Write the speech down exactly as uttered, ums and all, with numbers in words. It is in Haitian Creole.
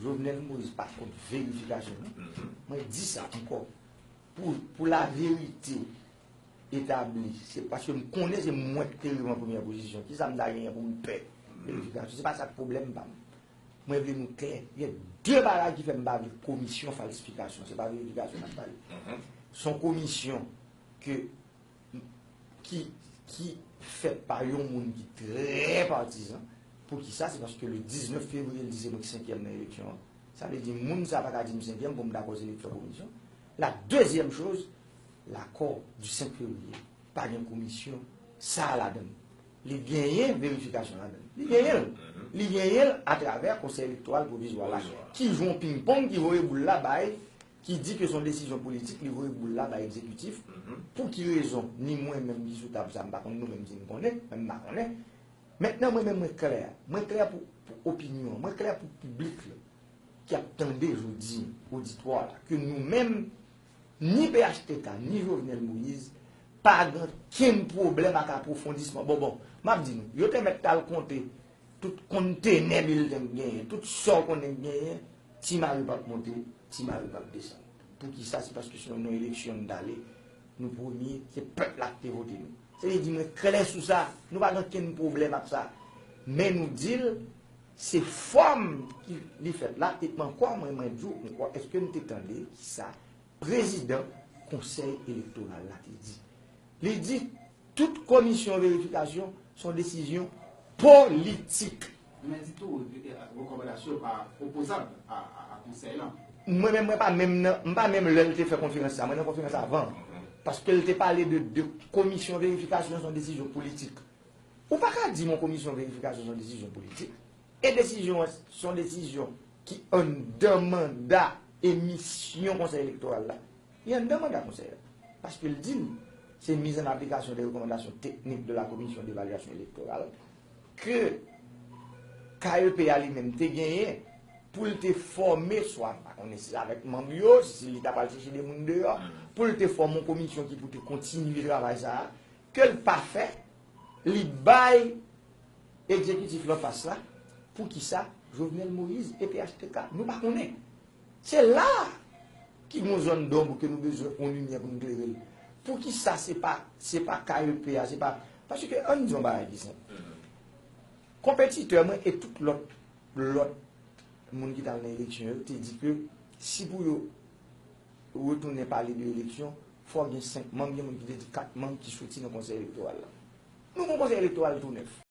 Jovenel Moïse pa t kont verifikasyon, non. Mwen di sa ankò. Pou, pou laverite etabli, se paske m konnen se mwen ki te rive an premyè pozisyon. Kisa m ta genyen pou m pè verifikasyon? Se pa sa k pwoblèm pa m. Mwen vle nou klè. Gen de bagay ki fè m pa vle komisyon falsifikasyon. Se pa verifikasyon n ap pale. Se yon komisyon ke ki, ki fèt pa yon moun ki trè patizan. Poukisa? Se paske le diznèf fevriye, l di se mwen ki senkyèm nan eleksyon an. Sa vle di, moun sa pa ka di m senkyèm pou m dakò seleksyon komisyon. La dezyèm choz, lakò di senk fevriye, pa gen komisyon sa a ladan l. Li genyen verifikasyon ladan l. Li genyen l. Li genyen l atravè Konsèy Elektoral Pwovizwa la, ki jwe yon ping-pong, ki voye boul la bay, ki di ke se yon desizyon politik, li voye boul la bay egzekitif. Pou ki rezon? Ni mwen menm ki sou tab sa, m pa konn nou menm si n konnen, men m pa konnen. Mentnan, mwen menm, mwen klè. Mwen klè pou, pou opinyon an, mwen klè pou piblik la, ki ap tande jodi, oditwa la, ke nou menm, ni P H T K, ni Jovenel Moïse, pa gen okenn pwoblèm ak apwofondisman. Bon, bon, m ap di nou, yo te mèt t al konte tout kontenè bilten k genyen, tout sa w konnen k genyen, Ti Mari p ap monte, Ti Mari p ap desann. Poukisa? Se paske se yon eleksyon n t ale. Nou premye, se pèp la ki te vote nou. Se vle di mwen klè sou sa. Nou pa gen okenn pwoblèm ak sa. Men nou di l, se fòm ki li fèt la, e ankò mwen, mwen di w ankò, èske n te tande kisa prezidan Konsèy Elektoral la te di? Li di, tout komisyon verifikasyon se yon desizyon politik. Men di tou, rekòmandasyon pa opozab a, a, a konsèy lan. Mwen menm, mwen pa menm nan, m pa menm lè l te fè konferans sa, mwen nan konferans avan. Paske l te pale de, de komisyon verifikasyon se yon desizyon politik. Ou pa ka di m yon komisyon verifikasyon se yon desizyon politik. E desizyon an, se yon desizyon ki anndan manda e misyon Konsèy Elektoral la. Li anndan manda Konsèy la. Paske l di l, se mise en application des recommandations techniques de la Commission d'évaluation électorale ke K E P a li menm te genyen pou l te fòme, swa, m pa konnen si se avèk manm yo, si li ta pral chèche de moun deyò, pou l te fòme yon komisyon ki pou te kontinye travay sa a, ke l pa fè, li bay egzekitif lan pas la, poukisa Jovenel Moïse e P H T K? Nou pa konnen. Se la ki gon zòn donb ke nou bezwen yon limyè pou nou klere l. Poukisa se pa, se pa K E P a, se pa, paske ann di yon bagay ki senp. Konpetitè mwen e tout lòt, lòt moun ki t al nan eleksyon yo te di ke si pou yo retounen pale de eleksyon, fò gen senk manm, gen moun ki te di kat manm ki soti nan konsèy elektoral la. Nou gon konsèy elektoral tou nèf.